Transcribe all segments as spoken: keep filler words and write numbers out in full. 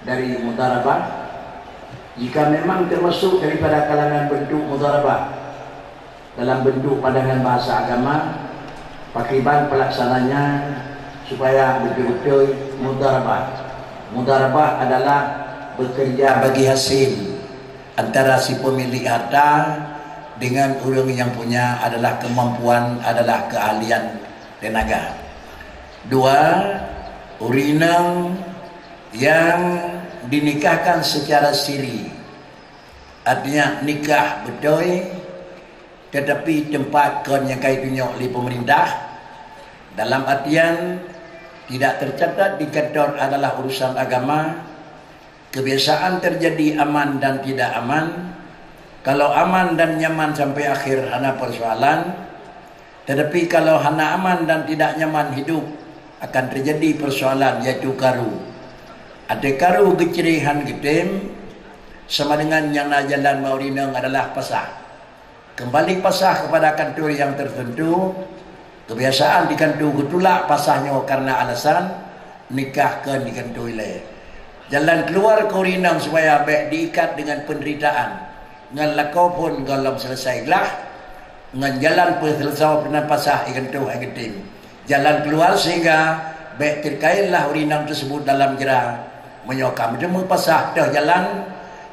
Dari mudharabah, jika memang termasuk daripada kalangan bentuk mudharabah dalam bentuk pandangan bahasa agama, pakriban pelaksananya supaya betul-betul mudharabah. Mudharabah adalah bekerja bagi hasil antara si pemilik harta dengan ureuëng yang punya adalah kemampuan, adalah keahlian tenaga. Dua, ureuëng inong yang dinikahkan secara siri, artinya nikah beutôi, tetapi teumpat kon nyang ka jitunyok lé pemerintah, dalam artian tidak tercatat di kantor adalah urusan agama, kebiasaan terjadi aman dan tidak aman. Kalau aman dan nyaman sampai akhir hana persoalan, tetapi kalau hana aman dan tidak nyaman hidup, akan terjadi persoalan, yaitu karu. Até karu geucre han geutem, sama dengan nyang na jalan bak ureuëng inong adalah pasah. Kembali pasah kepada kantor yang tertentu, kebiasaan di kantor geutulak pasah nyoe karena alasan nikah kon di kantor ilée. Jalan keluar keu ureuëng inong supaya bék diikat dengan penderitaan, ngon lakoe phon gohlom selesai glah, ngon jalan peuselesai peunan pasah igantoh hai geutem. Jalan keluar sehingga bék terkaitlah ureuëng inong tersebut dalam jera meunyoe ka meuteumé pasah teuh jalan,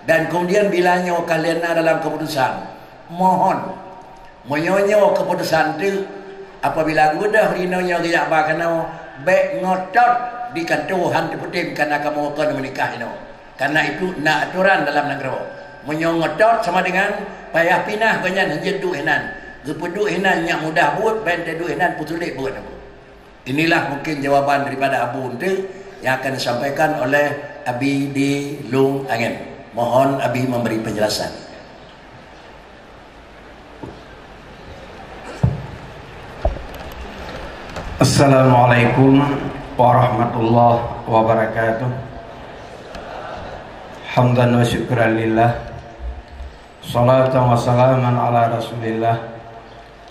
dan kemudian bila nyoe ka lheueh na dalam keputusan. Mohon, meunyoe nyoe keputusan teuk, apabila geudah ureuëng inong nyoe geujak ba keunoe, bék ngotot di kantor han teupeutem kana kamoe kon meunikah inoe. Karena itu na aturan dalam nanggroe. Meunyoe ngotot sama dengan payah pinah gobnyan hanjeuet duek hinan. Geupeuduek hinan nyak mudah buet, ban teuduek hinan peusulet buet. Inilah mungkin jawaban daripada Abu Ente yang akan disampaikan oleh Abi di Lung Angin. Mohon Abi memberi penjelasan. Assalamualaikum warahmatullahi wabarakatuh. Hamdan wa syukran lillah. Salatan wa salaman ala Rasulillah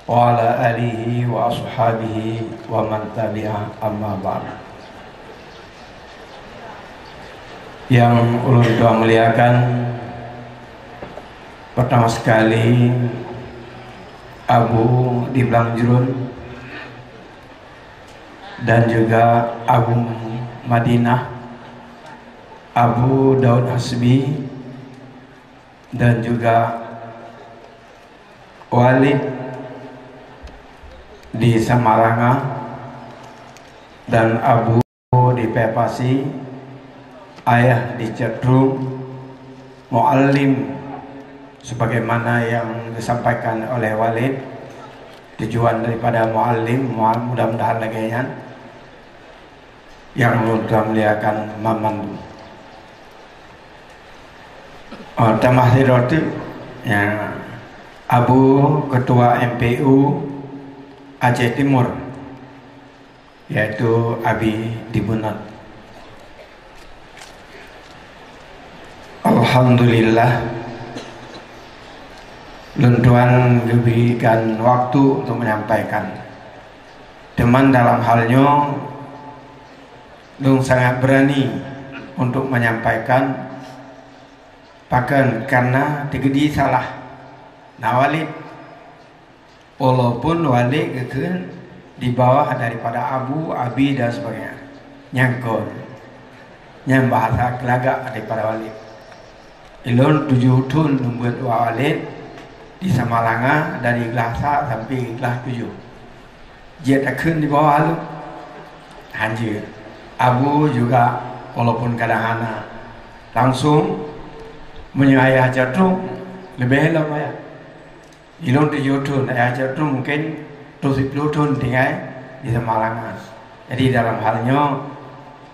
wa ala alihi wa ashabihi wa man tabi'ah, amma ba'd. Yang ulôn tuan muliakan, pertama sekali Abu di Blang Jruen dan juga Abu Madinah, Abu Daud Hasbi, dan juga Walid di Samalanga, dan Abu di Pepasi, ayah di Cetrung, muallim sebagaimana yang disampaikan oleh Walid, tujuan daripada muallim, mual-, mudah-mudahan lagée nyan, yang ulôn tuan muliakan mamandu. Oh, tamah sidroe teuk, ya, Abu Ketua M P U Aceh Timur, yaitu Abi di Bunot. Alhamdulillah, lôn tuan geuberikan waktu untuk menyampaikan. Teuma dalam hal nyoe, lôn sangat berani untuk menyampaikan, pakon karena teugeudi salah na Walid. Walaupun Walid geukheun di bawah daripada Abu, Abi dan sebagainya. Nyang kon. Nyan bahasa keulagak daripada Walid. Ilôn tujoh thon lôn beuet u Walid di Samalanga dari glah sa sampai glah tujoh. Jeuet takheun di bawah lôn. Hanjeuet. Abu juga walaupun kadang hana langsung, meunyoe ayah Cetrung leubeh lom ayah. Ilôn tujoh thon, ayah Cetrung mungkin tujoh siplôh thon tinggai di Samalanga. Jadi dalam hal nyoe,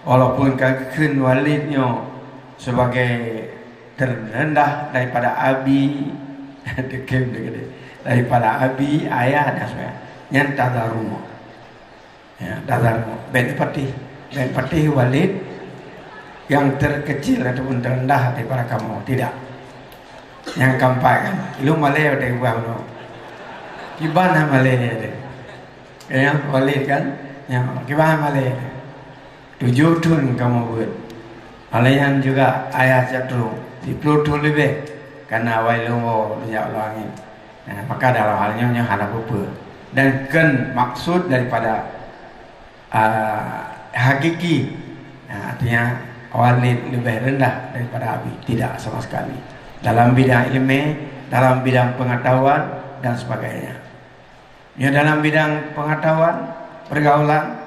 walaupun ka geukheun Walid nyoe sebagai terendah daripada abi, dikheun dikeudeh, daripada abi, ayah dan sebagainya, nyan tadarrumu. Ya, dasar bék patéh. Bék patéh Walid yang terkecil ataupun terendah daripada kamoe. Tidak. Nyang keempat kan, ilôn malée watée ubah unoe. Kiban hana malée deh. Ya, Walid kan? Ya, kiban hana malée deh. Tujoh thon kamoe beuet. Alaihan juga ayah jadru, siplôh thôn leubeh, karena awai lôn woe lôn jak u luwa angén. Nah, maka dalam hal nyoe, nyoe hana peue-peue. Dan kon maksud daripada, ah, hakiki, nah, artinya Walid lebih rendah daripada Abi, tidak sama sekali. Dalam bidang ilmu, dalam bidang pengetahuan dan sebagainya. Ya, dalam bidang pengetahuan, pergaulan,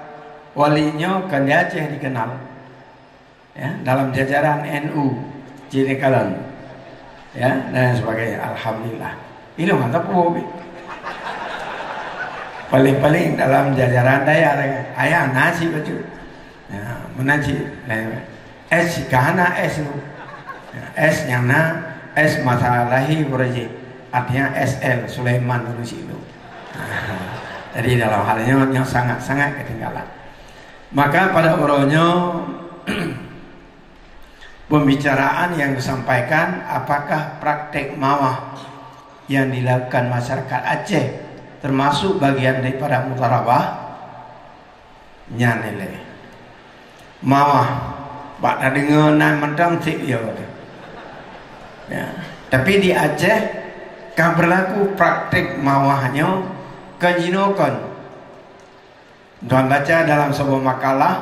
Walid nyoe kan di Aceh dikenal. Ya, dalam jajaran N U, Cinekalon, ya, dan sebagainya. Alhamdulillah. Ilong atau pun. Paling-paling dalam jajaran dayah, ayah nasi bacut. Ya, menanti. S kahana S tu. Ya, S yang na, S masa lahir berarti. Artinya S L, Sulaiman dulu situ. Jadi dalam hal nyoe, nyoe sangat-sangat ketinggalan. Maka pada uroe nyoe, pembicaraan yang disampaikan, apakah praktek mawah yang dilakukan masyarakat Aceh termasuk bagian daripada mudharabah? Nyan ilée. Mawah, bak tadeungoe nan mantong cit yo. Ya. Tapi di Aceh ka berlaku praktek mawah nyoe kon jinoe kon. Tuan baca dalam sebuah makalah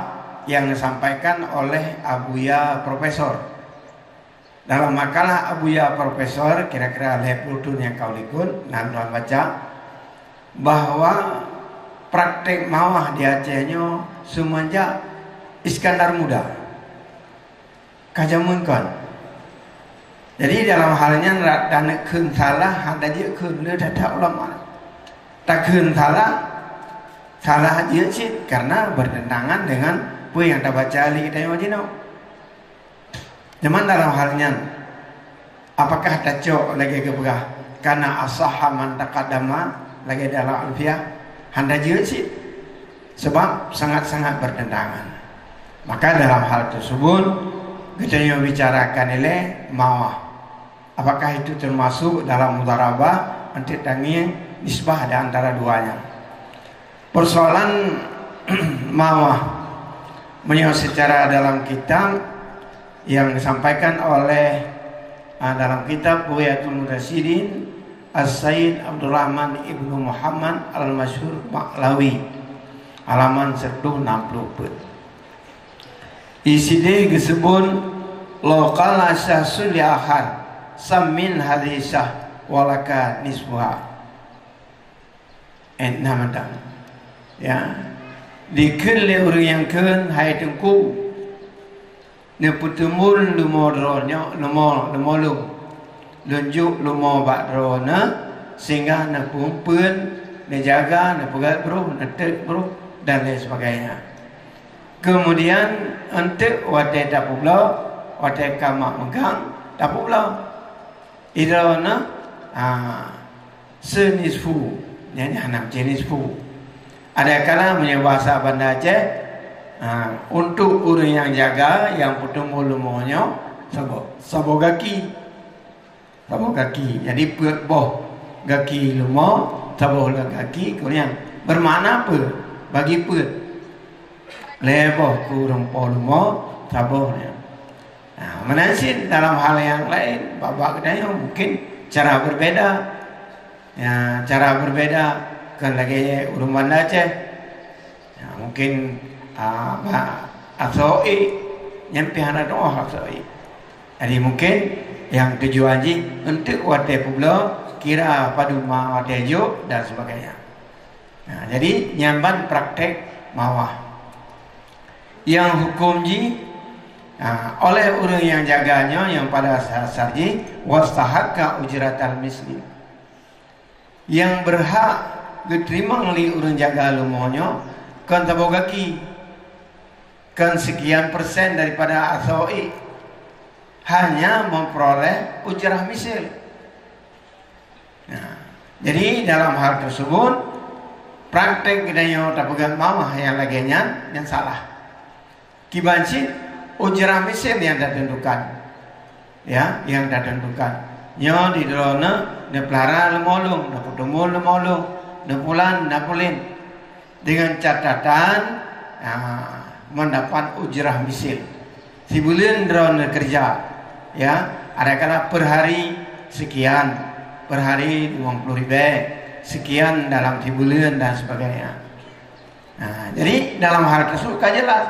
yang disampaikan oleh Abuya Profesor. Dalam makalah Abuya Profesor, kira-kira lhée puluh thon nyang ka likot, nan tuan baca bahwa praktek mawah di Aceh nyoe seumenjak Iskandar Muda. Ka jameun kon. Jadi dalam hal nyan, rak taneuk kheun salah, hana jeuet kheun le that-that ulama. Takheun salah, salah jeuet cit karena bertentangan dengan peue nyang tabaca lé geutanyoe jinoe. Cuman dalam hal nyan, apakah tacok lagée geupeugah, "Kana asahha man taqaddama," lagée dalam Alfiyah? Hana jeuet cit. Sebab sangat-sangat bertentangan. Maka dalam hal tersebut, geutanyoe bicarakan ilée mawah. Apakah itu termasuk dalam mudharabah? Untuk tangieng nisbah di antara duanya. Persoalan mawah, meunyoe secara dalam kitab yang disampaikan oleh, ah, dalam kitab Bughyatul Mursyidin, As-Sayyid Abdurrahman Ibnu Muhammad Al-Masyhur Ba'lawi, halaman seratus enam puluh empat. Di sideh geusebut, "Lau qala syakhsun li akhar, sammin hadhihi syah wa laka nisfuha." Eh, nah mantap. Ya. Dikheun lé ureuëng nyang kheun, "Hai Teungku, neupeuteumul lumo droeneuh, lumo, lumo lôn. Lôn jok lumo bak droeneuh, sehingga neupeueumpeuen, neujaga, neupeugét broh, neuteuk broh, dan lain sebagainya." Kemudian, enteuk watée tapeubloe, watée ka mak meugang, tapeubloe. Droeneuh, ah, seunisfu, nyan hana meucé nisfu. Ada kala meunyoe bahasa Banda Aceh, ah, untuk ureuëng nyang jaga, nyang peuteumul lumo nyoe, saboh, saboh gaki. Saboh gaki. Jadi, peuet boh gaki lumo, saboh lé gaki, kemudian bermakna apa? Bagi peuet. Lhée boh keu ureuëng po lumo, saboh nyan. Nah, meunan cit dalam hal nyang laén, bak-bak geutanyoe mungkin cara berbeda. Ya, cara berbeda kon lagée ureuëng Banda Aceh. Ya, mungkin, ah, bak asoe, nyan pih hana tuoh asoe. Jadi mungkin nyang tujuan jih enteuk watée peubloe, kira padum ma watée jok dan sebagainya. Nah, jadi nyan ban praktek mawah. Nyang huköm jih, nah, oleh ureuëng nyang jaga nyoe nyang pada asai-asai jih, wastahaqqa ujratal misli. Nyang beurhak geuteurimong lé ureuëng jaga lumo nyoe kon saboh gaki, kon seukian persen daripada asoe, hanya memperoleh ujrah misil. Nah, jadi dalam hal tersebut, praktek geutanyoe tapeugét mawah nyang lagée nyan, nyan salah. Kiban cit ujrah misil nyang tatentukan. Ya, nyang tatentukan. Nyoe di droeneuh neupeulara lumo lôn, neupeuteumul lumo lôn, neupulan, neupulin. Dengan catatan, ah, mendapat ujrah misil. Sibuleuen droeneuh keureuja, ya, adakala per hari sekian, per hari limong ploh ribèe, sekian dalam sibuleuen dan sebagainya. Nah, jadi dalam hal tersebut ka jelas.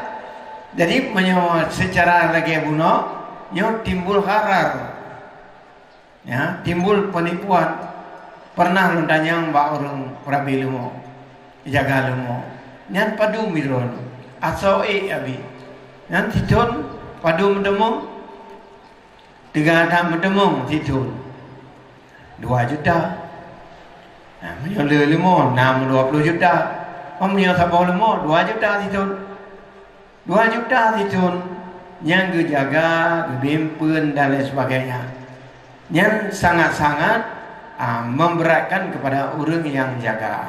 Jadi meunyoe secara lagèe bunoe, nyoe timbul gharar. Ya, timbul penipuan. Pernah lôn tanyong bak ureueng peurabe leumo, jaga leumo. Nyan padum droeneuh? Asoe abi. Nyan sithon padum meuteumong? Teuga that meuteumong sithon? Dua juta. Nah, meunyoe le leumo, nam dua ploh juta. Oh, meunyoe saboh leumo, dua juta sithon. Dua juta sithon nyang geujaga, geubimpeuen dan lain sebagainya. Nyan sangat-sangat, ah, memberatkan kepada ureueng nyang jaga.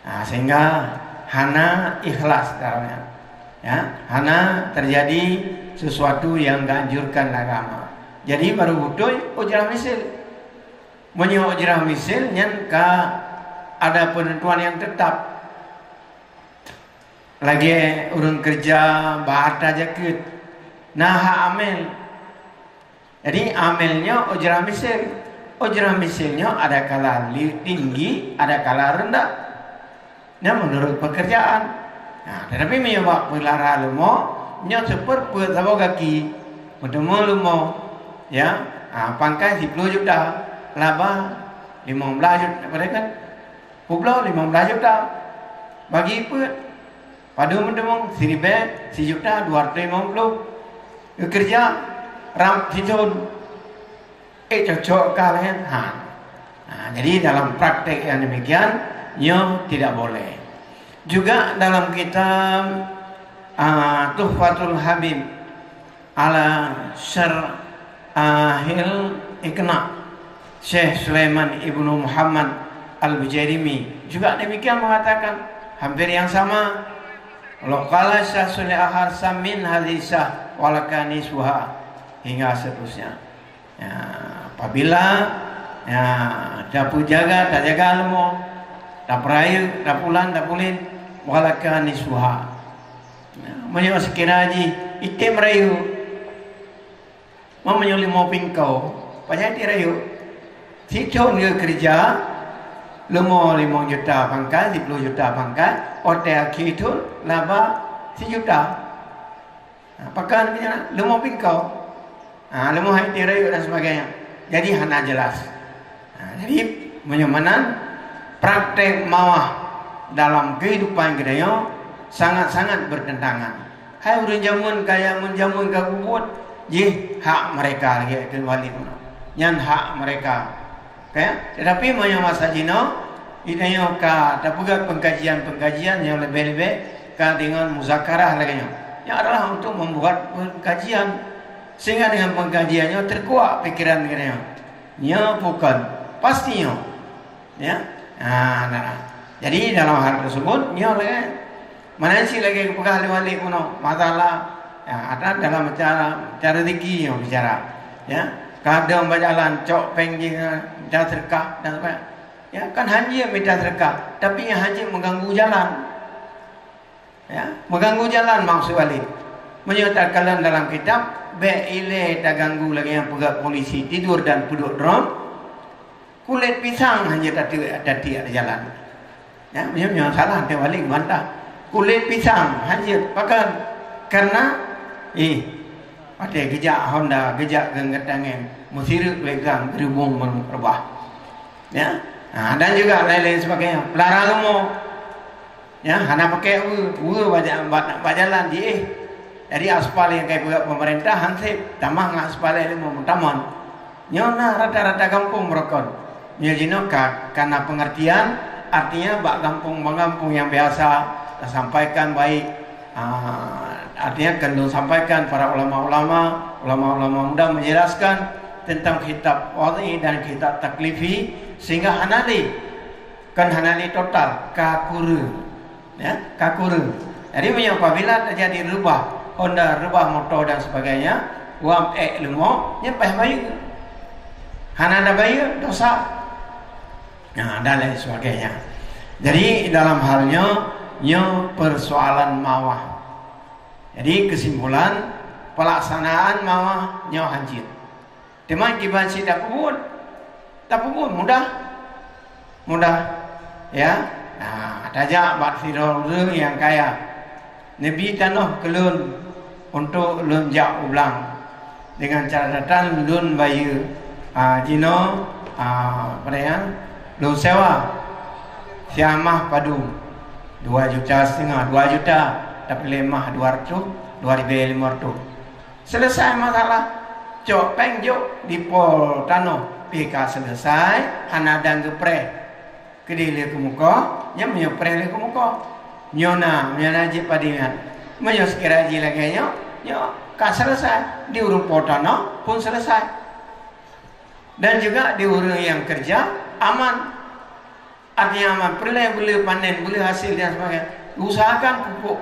Ah, sehingga hana ikhlas dalamnya. Ya, hana terjadi sesuatu yang dianjurkan agama. Jadi baru beutôi ujrah misil. Meunyoe ujrah misil nyan ka ada penentuan yang tetap. Lagèe ureueng keureuja bak hareuta jakeuet, na hak amel. Jadi amel nyoe ujrah misil. Ujrah misil nyoe adakala li-, tinggi, adakala rendah. Nyan meunurot peukeurjaan. Nah, tetapi meunyoe bak peulara leumo, nyoe seupeuet peuet saboh gaki. Meuteumé leumo, ya, ah, pangkai siploh juta, laba limong blaih juta, apa dia kan? Peubloe limong blaih juta. Bagi peuet. Padum meuteumong? Siribèe, sijuta dua ratus limong ploh. Geukeureuja rab sithon. Eh, cocok kah laén? Ha. Ha, jadi dalam praktek yang demikian, nyoe tidak boleh. Juga dalam kitab, ah, Tuhfatul Habib, ala Syarahil Iqna, Syekh Sulaiman Ibnu Muhammad Al-Bujairimi juga demikian mengatakan hampir yang sama. Wa qala Syekh Sulaiman, "Akhar samin hadhihi syah walaka nisfuha," hingga seterusnya. Ya, apabila, ya, tapeujaga, tajaga leumo, tapeurayeuk, tapulan, tapulin, walaka nisfuha. Ya, meunyoe sekira jih item rayeuk, meunyoe leumo pingkoe, pajan item rayeuk. Sithon geukeureuja, leumo limong juta pangkat, siploh juta pangkat, watèe akhé thon laba sijuta. Ha, pakon keu nyan leumo pingkoe. Ha, leumo hai item rayeuk dan sebagainya. Jadi hana jelas. Ha, jadi meunyoe meunan praktek mawah dalam kehidupan geutanyoe sangat-sangat bertentangan. Hai ureueng jameun kaya ngon jameun ka geubuet, jih hak mereka lagèe kheun Walid. Nyan hak mereka. Oke, tetapi meunyoe masa jinoe, geutanyoe ka tapeugah pengkajian-pengkajian nyang leubeh-leubeh ka deungon muzakarah lagèe nyoe. Nyan adalah untuk membuat pengkajian, sehingga dengan pengkajian nyoe terkuak pikiran geutanyoe. Nyoe bukan pasti nyoe. Ya. Ha, nah. Jadi dalam hal tersebut, nyoe lagèe Meunan cit lagèe geupeugah lé Walid bunoe, masalah, ya, ada dalam cara, cara rezeki nyang bicara. Ya, kadang bak jalan cok péng jih, minta sedekah dan sebagainya. Ya, kan hanjeuet minta sedekah, tapi nyang hanjeuet mengganggu jalan. Ya, mengganggu jalan maksud Walid. Meunyoe takalon dalam kitab, bèk ilèe taganggu lagèe nyang peugah polisi tidur dan peuduek drum, kulét pisang hanjeuet tatiek, tatiek di jalan. Ya, meunyoe, meunyoe salah, teuh balik bantah. Kulét pisang hanjeuet, pakon? Karena, eh, watèe geujak Honda, geujak geungeutangén, meusireuk kulét pisang, geurubong meureubah. Ya. Ha, dan juga lain-lain sebagainya. Peulara leumo. Ya, hana pakai weue, weue bak ja-, bak, bak jalan jiéh. Jadi aspal nyang ka ipeugöt pemerintah han sép, tamah ngon aspal ilmu meutamon. Nyoe na rata-rata gampông meurokon. Nyoe jinoe ka, ka na pengertian, artinya bak gampông-gampông nyang biasa tasampaikan baik, ah, artinya keu lôn sampaikan para ulama-ulama, ulama-ulama muda menjelaskan tentang kitab wad'i dan kitab taklifi sehingga hana lé Kan hana lé total, ka kureueng. Ya, ka kureueng. Jadi, meunyoe apabila teujadi reubah Honda, reubah moto dan sebagainya, wam ék leumo, nyan payah bayeue. Hana tabayeue, dosa. Nah, dan lain sebagainya. Jadi, dalam hal nyoe, nyoe persoalan mawah. Jadi, kesimpulan, Peulaksanaan mawah nyoe hanjeuet. Teuma kiban cit tapeubuet, tapeubuet mudah. Mudah, ya. Nah, tajak bak sidroe ureuëng nyang kaya. Neubi tanoh keu lôn untuk lôn jak u blang. Dengan catatan lôn bayeue, ah, jinoe, ah, apa nyan, lôn sewa siamah padum dua juta setengah, dua juta, tapi lé mah dua ratus, dua ribu lima ratus. Selesai masalah. Cok péng jok dipo tanoh, pih ka selesai, hana dang geupreh. Keudeh lé keumukoh, nyan meunyoe preh lé keumukoh. Nyoe na, nyoe na jeuet padé nyan. Meunyoe sekira jih lagée nyoe, nyoe ka selesai. Di ureuëng po tanoh pun selesai. Dan juga di ureuëng nyang keureuja aman. Artinya aman, peureulée beuleu panen, beuleu hasil dan sebagainya. Usahakan pupuk,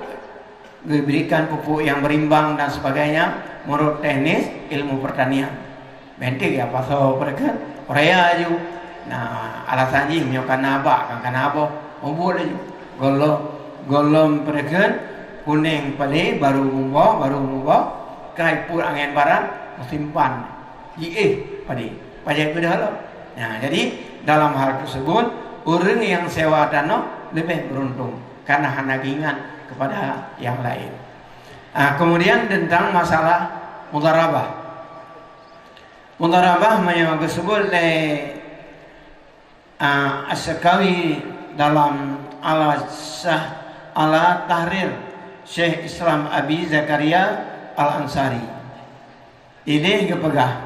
diberikan pupuk yang berimbang dan sebagainya menurut teknis ilmu pertanian. Bentik ya pasoe peureukeuen, raya aju. Nah, alasan jih meunyoe kana bak, kan kana boh, mubuet laju. Gohlom, gohlom peureukeuen, kuneng padé, baru muboh, baru muboh, kai put angén barat, musim pan. Jiéh padé, pajan keudeh lom. Nah, jadi dalam hal tersebut, ureuëng nyang sewa tanoh leubeh beuruntung karena hana geuingat kepada nyang laén. Ah, kemudian tentang masalah mudharabah. Mudharabah meunyoe geuseubut lé, ah, As-Sakhawi dalam Ala Syah, Ala Tahrir Syekh Islam Abi Zakaria Al-Ansari. Idéh geupeugah,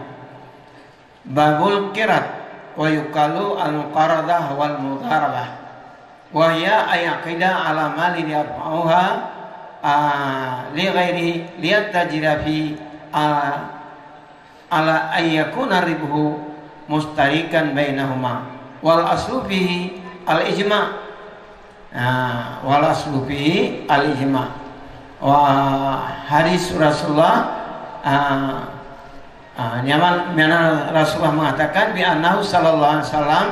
"Babul qiradh wa yuqalu al-muqaradah wal mudharabah. Wa hiya an yaqida ala malin yarfa'uha, a, li ghairihi liyatajira fi, a, ala an yakuna ribhu mustarikan bainahuma. Wal aslu fihi al-ijma'." Ah, wal aslu fihi al-ijma'. Wa hadis Rasulullah, ah, ah, nyaman, nyaman Rasulullah mengatakan, bi annahu sallallahu alaihi wasallam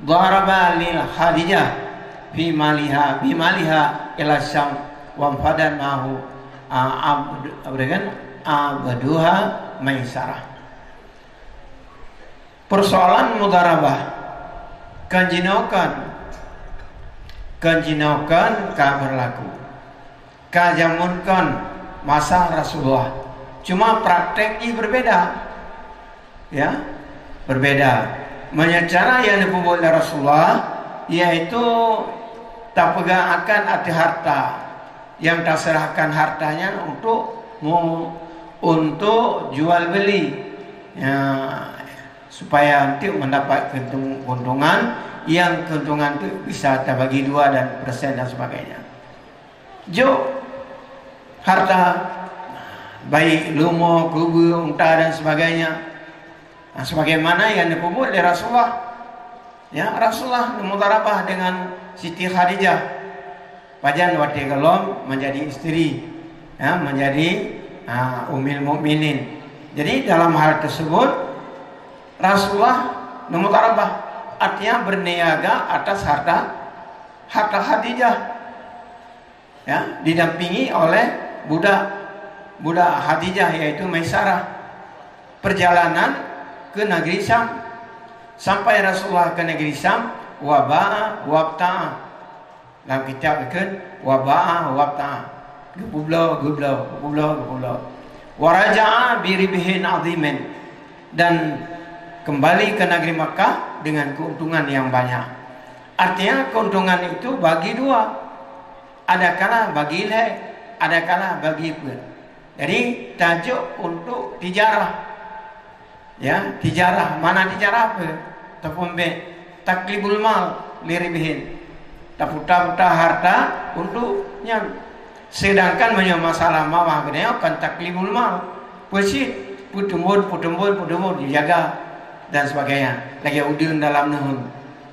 daraba lil Khadijah fi maliha, bi maliha ila Syam wa fadan mahu, ah, abd-, apa dia kan? Abduha Maisarah. Persoalan mudharabah, kon jinoe kon, kon jinoe kon ka berlaku. Ka jameun kon masa Rasulullah. Cuma praktek jih berbeda. Ya, berbeda. Meunyoe cara nyang geupeubuet lé Rasulullah, yaitu tapeugah akan ateueh harta, nyang taseurahkan harta nyan untuk mu-, untuk jual beli. Ya, supaya untuk mendapat keuntung-, keuntungan, nyang keuntungan tu bisa tabagi dua dan persen dan sebagainya. Jok harta, baik leumo, keubeue, unta dan sebagainya. Nah, sebagaimana nyang geupeubuet lé Rasulullah. Ya, Rasulullah mudharabah dengan Siti Khadijah. Pajan watée gohlom menjadi isteri, ya, menjadi, ah, Ummul Mukminin. Jadi dalam hal tersebut Rasulullah mudharabah, artinya berniaga atas harta, harta Khadijah. Ya, didampingi oleh budak, budak Khadijah, yaitu Maisarah. Perjalanan ke negeri Syam. Sampai Rasulullah ke negeri Syam, wa ba'a wa ibta'a. Dalam kitab dikheun, wa ba'a wa ibta'a. Geupubloe, geubloe, geupubloe, geupubloe. Wa raja'a bi ribhin 'azimin. Dan kembali ke negeri Makkah dengan keuntungan yang banyak. Artinya, keuntungan itu bagi dua. Adakala bagi lhée, adakala bagi peuet. Jadi, tajok untuk tijarah. Ya, tijarah. Mana tijarah apa? Tapeumbek taklibul mal li ribhin. Taputa-puta harta untuk nyan. Sedangkan meunyoe masalah mawah geude nyoe kon taklibul mal. Peusit, peutumbon, peutumbon, peutumbon, dijaga dan sebagainya. Lagée udeueng dalam neuheun.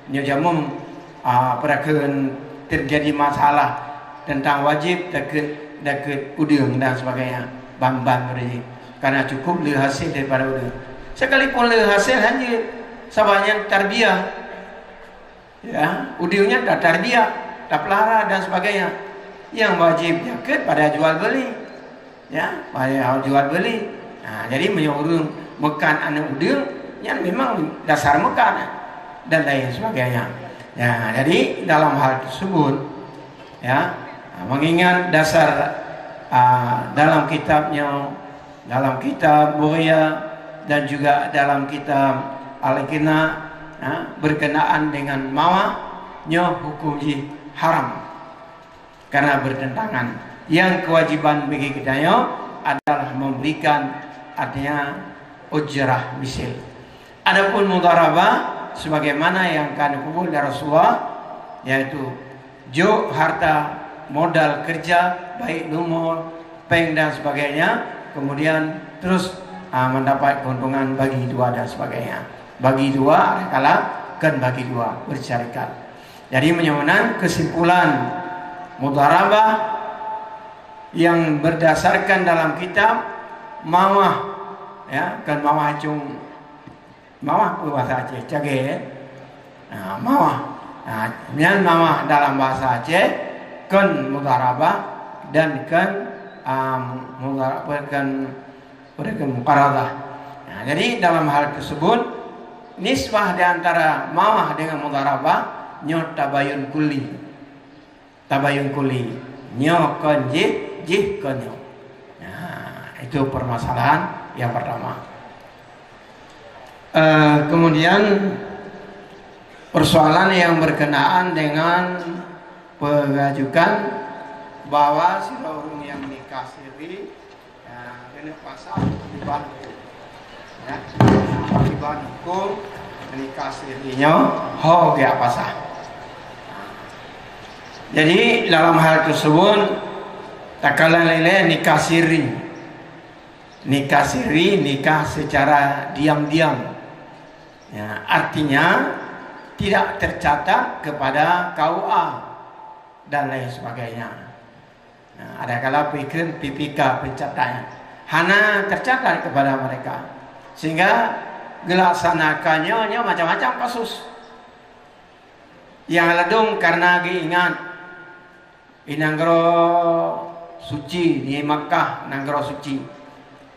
Nyoe jameun, ah, peue kheun terjadi masalah tentang wajib dakeuet, dakeuet udeueng dan sebagainya, ban-ban meureuji. Karena cukup le hasil daripada udeueng. Sekalipun le hasil hanjeuet, sabab nyan tarbiyah. Ya, udeueng nyan tatarbiyah, tapelihara dan sebagainya. Yang wajib dakeuet pada jual beli. Ya, payah jual beli. Ha, jadi meunyoe ureuëng meukat aneuëk udeueng, nyan memang dasar meukat dan lain sebagainya. Ya, jadi dalam hal tersebut, ya, mengingat dasar, ah, dalam kitabnya, dalam kitab Bughya dan juga dalam kitab Al-Iqna, ha, berkenaan dengan mawah, nyoe hukum jih haram. Karena bertentangan. Yang kewajiban bagi kita nyoe adalah memberikan, artinya, ujrah misil. Adapun mudharabah, sebagaimana yang ka neupeubeuet lé Rasulullah, yaitu jok harta modal kerja, baik lumor, péng dan sebagainya, kemudian terus, ah, mendapat keuntungan bagi dua dan sebagainya. Bagi dua, adakala kan bagi dua, bersyarikat. Jadi, meunyoe meunan, kesimpulan mudharabah yang berdasarkan dalam kitab mawah, ya, kan mawah cung, mawah peue bahasa Aceh, cagée, ya? Ha, mawah. Ha, nyan mawah dalam bahasa Aceh, kan mudharabah dan kan, ah, mudhara-, kan, kan muqaradah. Ha, jadi, dalam hal tersebut, nisbah di antara mawah dengan mudharabah nyoe tabayun kulli. Tabayun kulli. Nyoe kon jih, jih kon nyoe. Nah, itu permasalahan yang pertama. Eh, kemudian, persoalan yang berkenaan dengan pengajukan bahwa sidroe ureuëng yang menikah siri, ya, keuneuk pasah iban hukum. Ya, iban hukum nikah siri nyoe ho geupasah. Jadi, dalam hal tersebut, takalon ilée nikah siri. Nikah siri, nikah secara diam-diam. Ya, artinya, tidak tercatat kepada K U A dan lain sebagainya. Nah, adakala pikir P P K pencatatan hana tercatat kepada mereka, sehingga geulasanakannya nyoe macam-macam kasus. Nyang ladôm karena geuingat di nanggroe suci, di Makkah, nanggroe suci,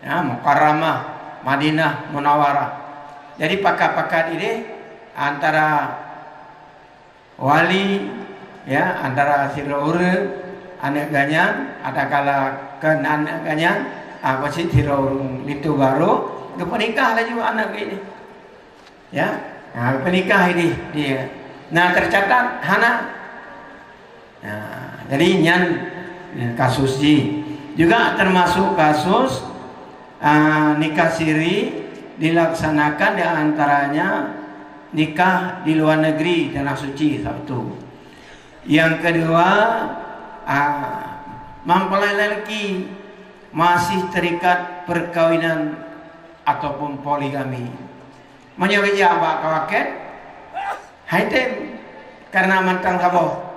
ya, Mukarramah, Madinah Munawarah. Jadi, pakat-pakat idéh antara wali, ya, antara sidroe ureuëng, aneuëk geuh nyan, adakala kon aneuëk geuh nyan, ah, pasti sidroe ureuëng linto barô, geupeunikah laju aneuëk geuh nyan. Ya, ha, geupeunikah idéh dia. Nah, tercatat hana. Nah, jadi nyan, nyan kasus jih. Juga termasuk kasus, ah, nikah siri dilaksanakan di antaranya nikah di luar negeri, tanah suci, satu. Yang kedua, ah, mempelai lelaki masih terikat perkawinan ataupun poligami. Meunyoe geujak bak kawakét, hai tem, karena mantong saboh.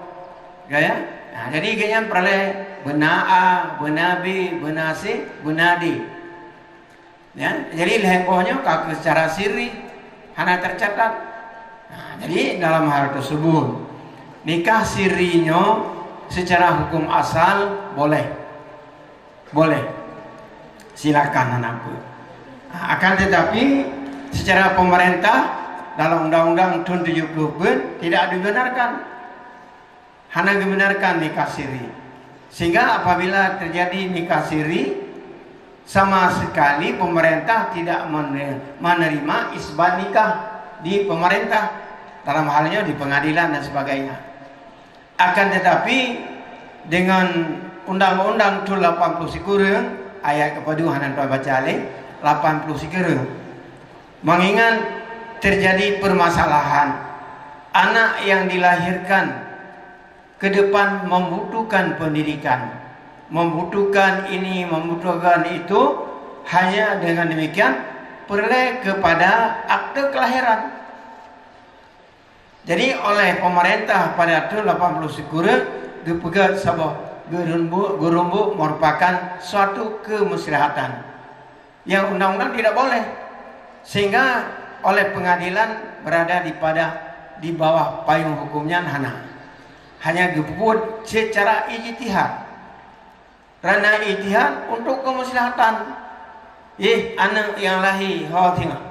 Ka ya? Nah, jadi geuhnyan peureulée beuna A, beuna B, beuna C, beuna D. Ya, jadi lhée boh nyoe ka keu secara siri, hana tercatat. Nah, jadi dalam hal tersebut, nikah siri nyoe secara hukum asal boleh. Boleh. Silakan anak bu. Akan tetapi, secara pemerintah, dalam undang-undang tahun tujuh puluh pun tidak dibenarkan. Hana dibenarkan nikah siri. Sehingga apabila terjadi nikah siri, sama sekali pemerintah tidak menerima isbat nikah di pemerintah, dalam halnya di pengadilan dan sebagainya. Akan tetapi, dengan undang-undang tahun lapan puluh sikureueng, ayat kepada hana tuan baca aleh, lapan puluh sikureueng, mengingat terjadi permasalahan anak yang dilahirkan ke depan membutuhkan pendidikan, membutuhkan ini, membutuhkan itu, hanya dengan demikian perlu kepada akte kelahiran. Jadi, oleh pemerintah pada tahun lapan puluh sikureueng geupeugét saboh geurumbok, geurumbok merupakan suatu kemusyrahatan yang undang-undang tidak boleh, sehingga oleh pengadilan berada di pada, di bawah payung hukum nyan hana. Hanya geupeubeuet secara ijtihad. Karena ijtihad untuk kemaslahatan. Ih, aneuk nyang lahé ho singoh.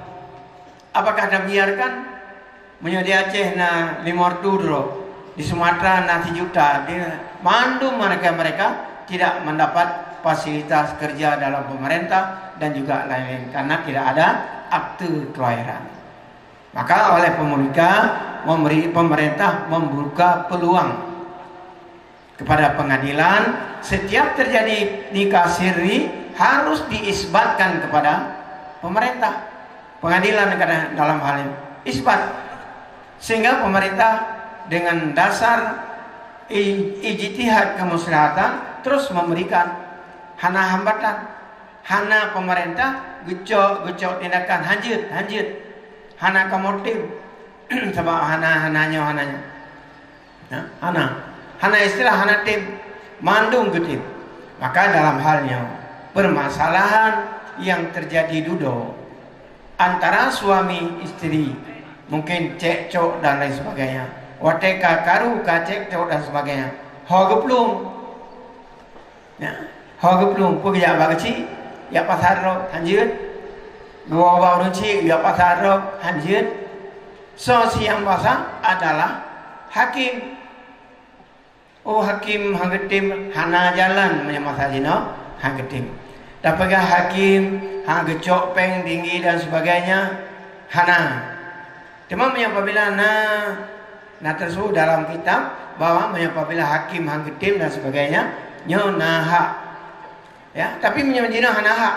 Apakah tabiarkan? Meunyoe di Aceh na limong reutôh droe, di Sumatera na sijuta, di mandum mereka-mereka tidak mendapat fasilitas kerja dalam pemerintah dan juga lain-lain karena tidak ada akte kelahiran. Maka oleh pemerintah memberi, pemerintah membuka peluang kepada pengadilan, setiap terjadi nikah siri harus diisbatkan kepada pemerintah. Pengadilan kadang dalam hal ini isbat, sehingga pemerintah dengan dasar i-, ijtihad kemaslahatan terus memberikan, hana hambatan, hana pemerintah geucok-geucok tindakan hanjeuet, hanjeuet, hana kamoe tem, sabab hana, hana nyoe, hana nyoe. Ya, hana. Hana istilah hana tem. Mandum geutem. Maka dalam hal nyoe, permasalahan yang terjadi dudoe antara suami isteri, mungkin cekcok dan lain sebagainya. Watée ka karu ka cekcok dan sebagainya. Ho geuplueng. Ya. Ho geuplueng, peue geujak bak keuchik, jak pasar rot, hanjeuet. Geuwoe bak ureueng chik, jak pasar rot, hanjeuet. Soe si nyang pasang adalah hakim. Oh, hakim han geutem, hana jalan meunyoe masa jinoe, han geutem. Tapeugah hakim, han geucok péng tinggi dan sebagainya, hana. Teuma meunyoe apabila na, na teuseubut dalam kitab bahwa meunyoe apabila hakim han geutem dan sebagainya, nyoe na hak. Ya, tapi meunyoe jinoe hana hak,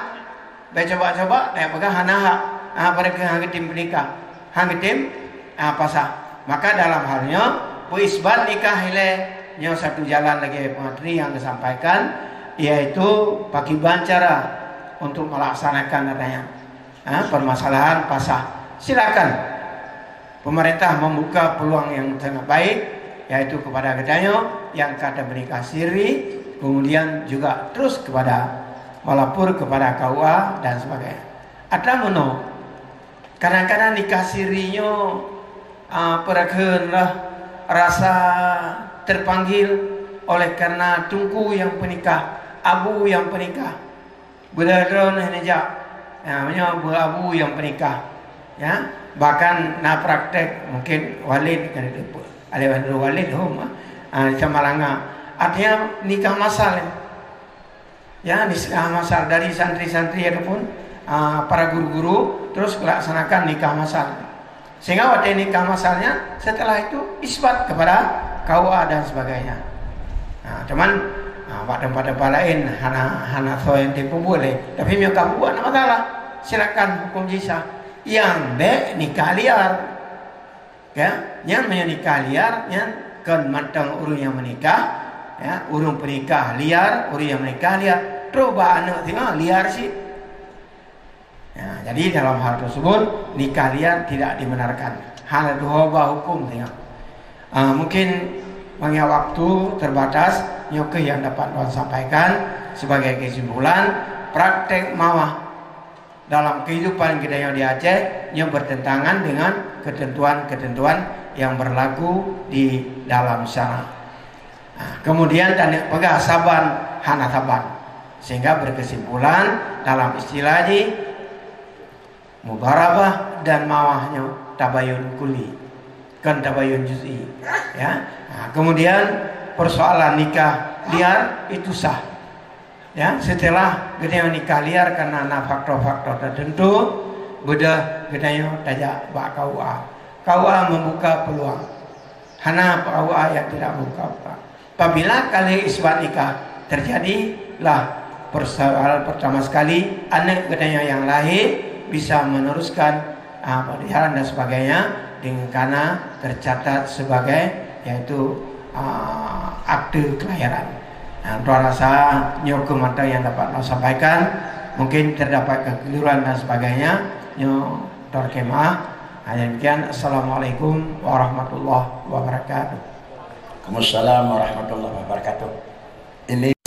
bèk coba-coba tapeugah hana hak. Ah, pada keu han geutem peunikah, han geutem, ah, pasah. Maka dalam hal nyoe, peuisbat nikah ilèe nyoe satu jalan lagèe pemateri nyang geusampaikan, yaitu pakiban cara untuk melaksanakan adanya, ah, permasalahan pasah. Silakan. Pemerintah membuka peluang yang sangat baik, yaitu kepada geutanyoe nyang ka tamenikah siri, kemudian juga terus kepada melapor kepada K U A dan sebagainya. Atra meunoe, kadang-kadang nikah siri nyoe, ah, peue kheun lah rasa terpanggil oleh karena teungku nyang peunikah, abu nyang peunikah. Beudôh droeneuh neujak. Ya, meunyoe beu abu nyang peunikah. Ya, bahkan na praktek mungkin walid kan itu. Ada walid hom, ah, sama langa. Artinya nikah masal, ya. Ya, nikah masal dari santri-santri ataupun, ah, para guru-guru terus melaksanakan nikah masal. Sehingga watèe nikah masalnya, setelah itu isbat kepada K U A dan sebagainya. Nah, cuman, nah, bak tempat-tempat laén hana, hana soe nyang teupeubuet lé. Tapi meunyoe ka buet, hana masalah. Silakan hukum jih sah. Nyang bèk nikah liar. Ya, nyan meunyoe nikah liar, nyan kon mantong ureueng nyang meunikah, ya, ureueng peunikah liar, ureueng nyang meunikah liar. Trok bak aneuk singoh liar cit. Ya, jadi dalam hal tersebut, nikah liar tidak dibenarkan. Hana tuho ba hukum teuh. Ah, mungkin mangat waktu terbatas, nyoe keuh nyang dapat lôn sampaikan sebagai kesimpulan, praktek mawah dalam kehidupan geutanyoe di Aceh nyoe bertentangan dengan ketentuan-ketentuan yang berlaku di dalam syara. Nah, kemudian taneuk peugah saban hana saban. Sehingga berkesimpulan dalam istilah jih, mudharabah dan mawah nyoe tabayun kulli, kon tabayun juz'i. Ya. Nah, kemudian persoalan nikah liar itu sah. Ya, setelah geutanyoe nikah liar karena na faktor-faktor tertentu, beudôh geutanyoe tajak bak K U A. K U A membuka peluang. Hana K U A yang tidak membuka peluang. Apabila kali isbat nikah terjadilah persoalan pertama sekali, aneuk geutanyoe nyang lahé bisa meneruskan, ah, pernikahan dan sebagainya dengan karena tercatat sebagai, yaitu, ah, akte kelahiran. Nah, untuk rasa nyoe keuh mantong yang dapat saya sampaikan. Mungkin terdapat kekeliruan dan sebagainya, nyoe terkemah. Hanya demikian. Assalamualaikum warahmatullahi wabarakatuh. Waalaikumsalam warahmatullahi wabarakatuh. Ini